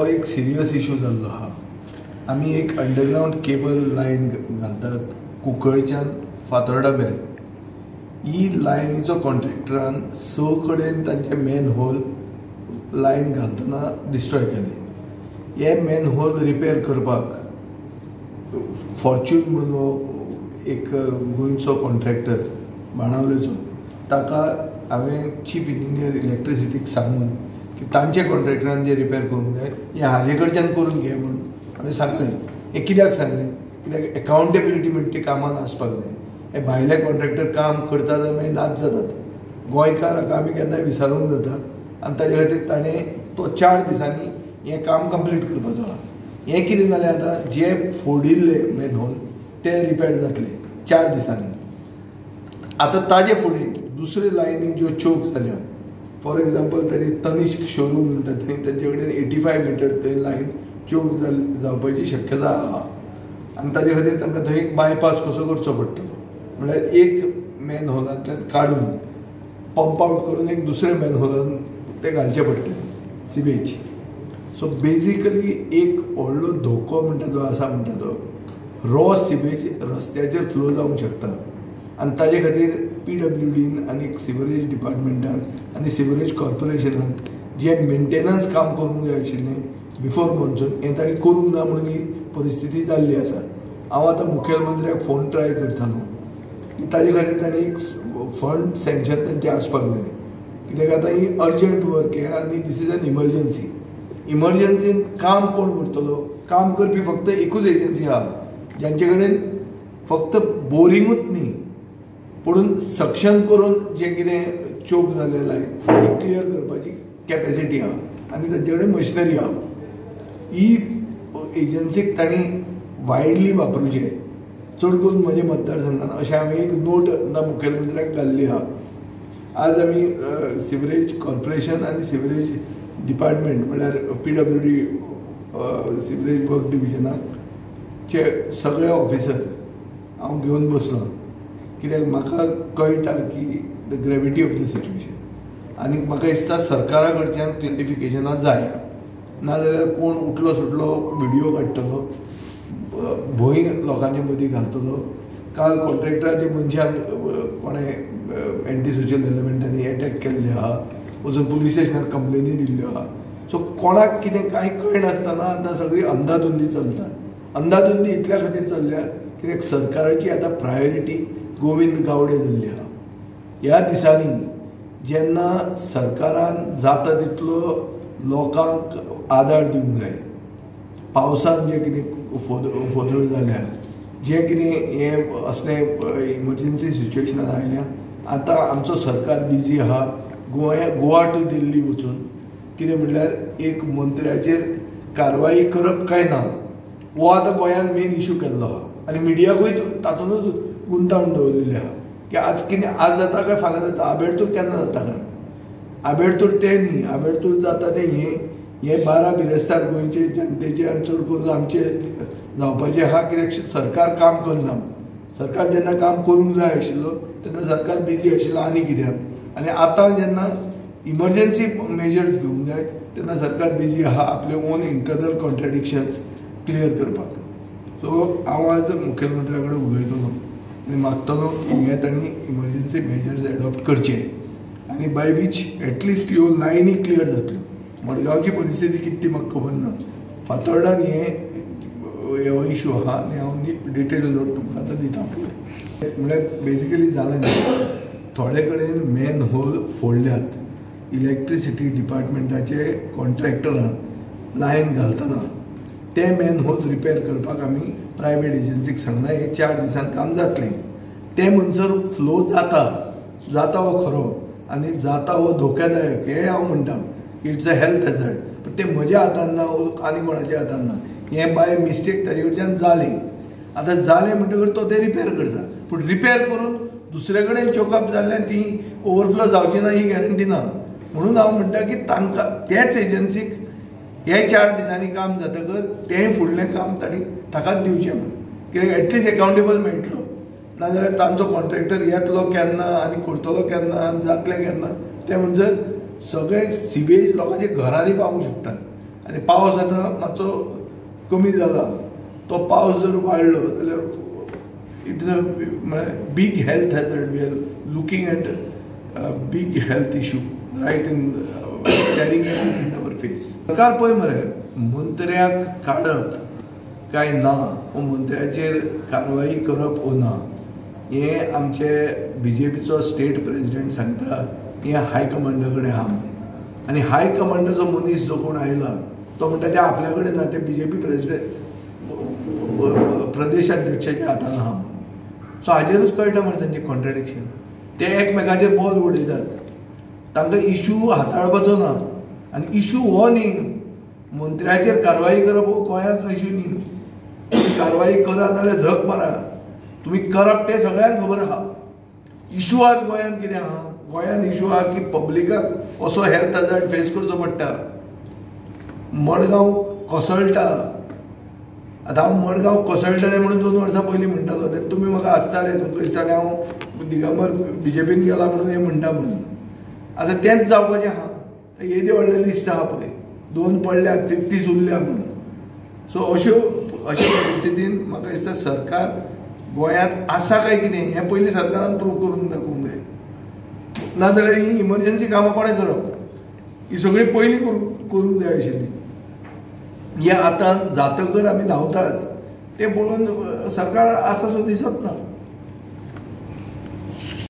एक serious issue जाल्लो आहा. आमी एक अंडरग्रावंड केबल लायन घालतात कुंकळच्यान फातोर्डा मेरेन. ही लायनीचो कॉन्ट्रॅक्टरान 6 कडेन तांचे मेन होल लायन घालतना डिस्ट्रॉय केले. हे मेन होल रिपेर करपाक फॉर्च्यून म्हणून एक गोंयचो कॉन्ट्रॅक्टर बाणावलेचो, ताका हांवें चीफ इंजिनियर इलेक्ट्रिसिटीक सांगून की तांचे कॉन्ट्रॅक्टरान जे रिपेर करूंक जाय हें हाजे कडच्यान करून घे म्हणून हांवें सांगलें. हें कित्याक सांगलें, कित्याक एकाउंटेबिलिटी म्हणटा ती कामान आसपाक जाय. हे भायले कॉन्ट्रॅक्टर काम करतात आनी मागीर नाच जातात. गोंयकार हाका आमी केन्नाय विसरूंक जाता आनी ताजे खातीर ताणें तो 4 दिसांनी हें काम कंप्लीट करपाचो आहा. हें कितें जालें, आतां जे फोडिल्ले मेन होल ते रिपेर जातले 4 दिसांनी. आतां ताजे फुडें दुसरे लायनी ज्यो चोक जाल्या, फॉर एग्जाम्पल तरी तनिष्क शोरूम म्हणटा थंय तांचे कडेन 85 मिटर थंय लायन चोक जावपाची शक्यता आहा आनी ताजे खातीर तांकां थंय एक बायपास कसो करचो पडटलो, म्हळ्यार एक मेन होलांतल्यान काडून पंप आवट करून एक दुसऱ्या मेन होलान ते घालचे पडटले सिवेज. सो बेजिकली एक व्हडलो धोको म्हणटा तो आसा, म्हणटा तो रॉ सिवेज रस्त्याचेर फ्लो जावंक शकता आनी ताजे खातीर PWDन आनी सिवरेज डिपार्टमेंटान आनी सिवरेज कॉर्पोरेशनान जे मेंटेनन्स काम करूंक जाय आशिल्लें बिफोर मॉन्सून हें तांणी करूंक ना म्हणून ही परिस्थिती जाल्ली आसा. हांव आतां मुखेलमंत्र्याक फोन ट्राय करतालो की ताजे खातीर तांणी एक फंड सँक्शन तांचें आसपाक जाय, कित्याक आतां ही अर्जंट वर्क हें आनी this is an emergency. इमर्जन्सीन काम कोण करतलो? काम करपी फक्त एकूच एजन्सी आहा जांचे कडेन फक्त बोरिंगूच न्ही पूण सक्शन करून जें कितें चोक जाल्लें लायन ती क्लियर करपाची कॅपेसिटी आहा आनी तांचे कडेन मशिनरी आहा. ही एजन्सीक तांणी वायडली वापरूचें, चड करून म्हज्या मतदारसंघान अशें हांवें एक नोट मुखेलमंत्र्याक घाल्ली आहा. आज आमी सिवरेज कॉर्पोरेशन आनी सिवरेज डिपार्टमेंट म्हळ्यार PWD sewerage work डिविजनाचे सगळे ऑफिसर हांव घेवन बसलो, कित्याक म्हाका कळटा की the gravity of the situation आनी म्हाका दिसता सरकारा कडच्यान क्लॅरिफिकेशनां जाय, नाजाल्यार कोण उठलो सुटलो व्हिडियो काडटलो, भंय लोकांचे मदीं घालतलो. काल कॉन्ट्रॅक्टराचे मनशांक कोणें एंटी सोशल एलिमेंटांनी एटॅक केल्ले आहा, वचून पुलीस स्टेशनार कंप्लेनी दिल्ल्यो आहा. सो कोणाक कितें कांय कळनासतना आतां सगळी अंदाधुंदी चलता. अंदाधुंदी इतल्या खातीर चल्ल्या कित्याक सरकाराची आतां प्रायोरिटी गोविंद गावडे जाल्ली आहा. ह्या दिसांनी जेन्ना सरकारान जाता तितलो लोकांक आदार दिवंक जाय, पावसान जें कितें फोदळ जाल्या, जें कितें हें असलें इमर्जन्सी सिच्युएशनान आयल्या, आतां आमचो सरकार बिजी आहा गोवा टू दिल्ली वचून कितें म्हणल्यार एक मंत्र्याचेर कारवाई करप काय ना हो आतां गोंयान मेन इशू केल्लो आहा आनी मिडियाकूय तातूंतच गुंतावन दवरिल्लें आहा की आज कितें आज जाता काय फाल्यां जाता, आबेडतूर केन्ना जाता काय, आबेडतूर तें न्ही, आबेडतूर जाता तें हें हे 12 बिरेस्तार गोंयचे जनतेचे आनी चड करून आमचे जावपाचें आहा, कित्याक सरकार काम करना. सरकार जेन्ना काम करूंक जाय आशिल्लो तेन्ना सरकार बिजी आशिल्लो आनी कित्याक, आनी आतां जेन्ना इमर्जन्सी मेजर्स घेवंक जाय तेन्ना सरकार बिजी आहा आपले ओन इंटरनल कॉन्ट्राडिक्शन्स क्लियर करपाक. सो हांव आज मुखेलमंत्र्या कडेन उलयतलो आनी मागतलो की हें तांणी इमर्जन्सी मेजर्स एडॉप्ट करचे आनी बाय which at least ह्यो लायनी क्लियर जातल्यो. मडगांवची परिस्थिती कितें ती म्हाका खबर ना, फातोर्डान हे इशू आहा आनी हांव डिटेल नोट तुमकां आतां दिता. म्हळ्यार बेजिकली जालें थोडे कडेन मेन होल फोडल्यात, इलेक्ट्रिसिटी डिपार्टमेंटाचे कॉन्ट्रॅक्टरान लायन घालतना ते मेन होल रिपेर करपाक आमी प्रायवेट एजन्सीक सांगलां, हें 4 दिसान काम जातलें. तें म्हणसर फ्लो जाता जाता हो खरो आनी जाता हो धोक्यादायक हें हांव म्हणटा, it's a health hazard. पण तें म्हज्या हातान ना आनी कोणाच्या हातान ना, हें बाय मिस्टेक ताजे कडच्यान जालें. आतां जालें म्हणटकच तो तें रिपेर करता, पूण रिपेर करून दुसरे कडेन चोकअप जाल्ल्यान ती ओवरफ्लो जावची ना ही गॅरंटी ना. म्हणून हांव म्हणटा की तांकां त्याच एजन्सीक हे 4 दिसांनी काम जातकच तें फुडलें काम तांणी ताकाच दिवचें म्हूण, कित्याक एटलिस्ट एकाउंटेबल मेळटलो, नाजाल्यार तांचो कॉन्ट्रॅक्टर येतलो केन्ना आनी करतलो केन्ना आनी जातलें केन्ना तें म्हणसर सगळें सिवेज लोकांच्या घरांनी पावूंक शकता. आनी पावस आतां मातसो कमी जाला, तो पावस जर वाडलो जाल्यार it is a म्हळ्यार big health hazard. We are looking at big health issue right in staring in our face. सरकार पळय मरे, मंत्र्याक काडप काय ना वो मंत्र्याचेर कारवाई करप वो ना हें आमचे बीजेपीचो स्टेट प्रेजिडेंट सांगता, हें हायकमांडा कडेन आहा म्हणून. आनी हायकमांडाचो मनीस जो कोण आयला तो म्हणटा ते आपल्या कडेन ना, ते बीजेपी प्रेजिडेंट प्रदेशाध्यक्षाच्या हातान आहा म्हणून. सो हाजेरूच कळटा मरे तांचें कॉन्ट्रडिक्शन. ते एकमेकाचेर बॉल उडयतात, तांकां इशू हाताळपाचो ना. आनी इशू हो न्ही, मंत्र्याचेर कारवाई करप हो गोंयांत इशू न्ही. कारवाई करा नाल्यार झक मारा, तुमी करप तें सगळ्यांक खबर आहा. इशू आज गोंयांत कितें आहा, गोंयांत इशू आहा की पब्लिकाक असो हेल्थ हजार्ड फेस करचो पडटा. मडगांव कोसळटा, आतां हांव मडगांव कोसळटलें म्हणून 2 वर्सां पयलीं म्हणटालो, तेन्ना तुमी म्हाका आसताले, तुमकां दिसतालें हांव दिगंबर बीजेपीन गेला म्हणून हें म्हणटा म्हणून. आतां तेंच जावपाचें आहा. येदें व्हडलें लिस्ट आहा पळय, 2 पडल्या 33 उरल्या म्हणून. सो अश्यो अशे परिस्थितीन म्हाका दिसता सरकार गोंयांत आसा काय कितें हें पयलीं सरकारान प्रूव करून दाखोवंक जाय. नाजाल्यार ही इमर्जन्सी कामां कोणें करप, ही सगळीं पयलीं करूंक जाय आशिल्ली. हे आतां जातकर आमी धांवतात तें पळोवन सरकार आसा सो दिसत ना.